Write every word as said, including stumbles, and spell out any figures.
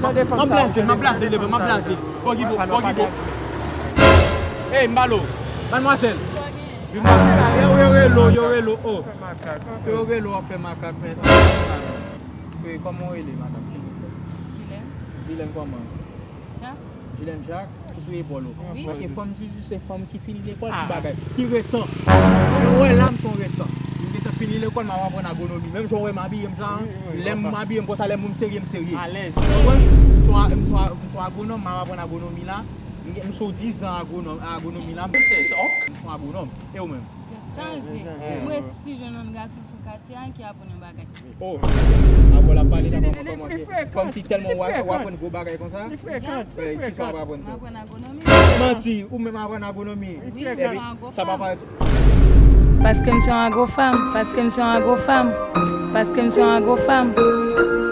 M ap blaze, m ap blaze devan, m ap blaze. Pogipo, pogipo. Ey, Malo, madmwazèl. Yo, yo relo, yo relo, oh. Yo relo, w ap fè makak, men. Wi, kòman w rele, madanm, silvouplè? Jilèn. Jilèn kòman? Jilèn Jak, ou sou epòl ou. Wi. Paske fanm Zuzu se fanm ki fini lekòl, ki bagay, ki resan. Mwen wè la, m se yon resan. M gentan fini lekòl, m ap aprann agwonomi. Menm jan w wè m abiye m sa, lè m abiye m konsa, lè moun serye, m serye. Alèz. Konprann? M se yon a-, m se yon a-, m se yon agwonòm, m ap aprann agwonomi la. M gen, m sou diz an agwonòm, agwonomi la. M se yon agwonòm. E ou menm? Tèt chaje. M resi jwenn yon gason sou katye a ki aprann yon bagay. Oh, apre l ap pale, n ap kòmanse. Kòmsi tèlman w ap aprann gwo bagay konsa. Li frekan, li frekan. Kisa w ap aprann tou? M aprann agwonomi. Manti, ou menm aprann agwonomi. Wi, m se yon agwofanm. Sa pa parèt. Paske m se yon agwofanm, paske m se yon agwofanm, paske m se yon agwofanm.